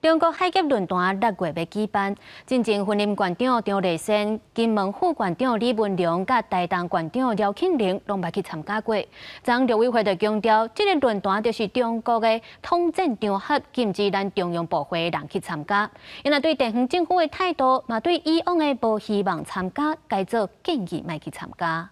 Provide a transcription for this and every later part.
中國海峽論壇6月欲舉辦，進前雲林縣長張麗善、金門副縣長李文龍佮台東縣長廖慶玲攏捌去參加過。昨陸委會就強調，這个論壇就是中國的統戰場合，禁止咱中央部會人去參加。𪜶若對地方政府的態度，嘛對以往的無希望參加，改做建議莫去參加。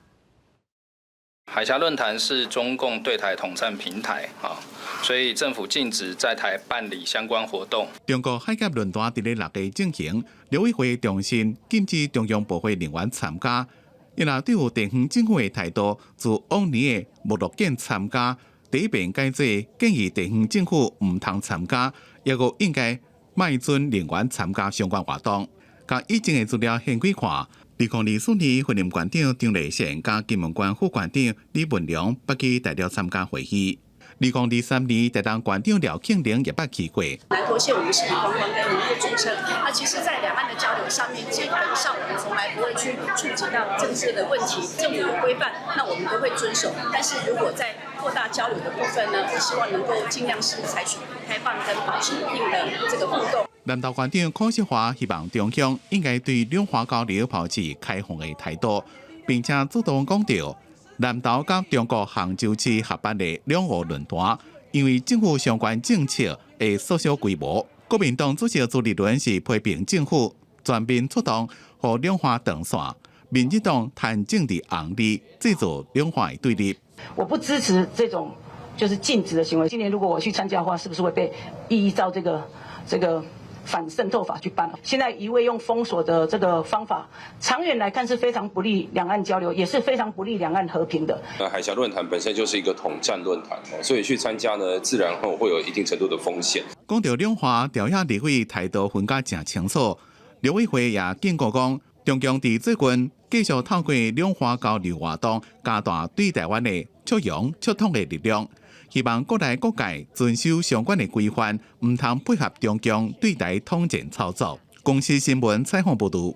海峽論壇是中共對台統戰平台啊，所以政府禁止在台辦理相關活動。中國海峽論壇佇咧6月進行，陸委會重申禁止中央部會人員參加。𪜶若對有地方政府的態度，自往年的無樂見參加，這一擺改做建議地方政府毋通參加，抑閣應該莫准人員參加相關活動。共以前的資料顯示看，2024年，雲林縣長張麗善佮金門縣副縣長李文龍捌去大陸參加會議。2023年，台東縣長廖慶玲也捌去過。南投縣我們是以觀光跟農業著稱，那其實，在兩岸的交流上面，基本上我們從來不會去觸及到政治的問題，政府有規範，那我們都會遵守。但是如果在擴大交流的部分呢，我希望能夠盡量是採取開放跟保持一定的這個互動。南投縣長柯世華希望中央應該對兩岸交流保持開放的態度，並且主動講著南投佮中國杭州市合辦的兩湖論壇，因為政府相關政策會縮小規模。國民黨主席朱立倫是批評政府全面出動，予兩岸斷線，民進黨趁政治紅利，製造兩岸的對立。我不支持這種就是禁止的行為。今年如果我去參加的話，是不是會被依照這個反滲透法去辦？現在一味用封鎖的這個方法，長遠來看是非常不利兩岸交流，也是非常不利兩岸和平的。那海峽論壇本身就是一個統戰論壇，所以去參加呢，自然會有一定程度的風險。講著兩岸朝野立委態度分甲誠清楚，陸委會也警告講，中共佇最近繼續透過兩岸交流活動，加大對台灣的促揚促統的力量。希望國內各界遵守相關的規範，毋通配合中共對台統戰操作。公視新聞採訪報導。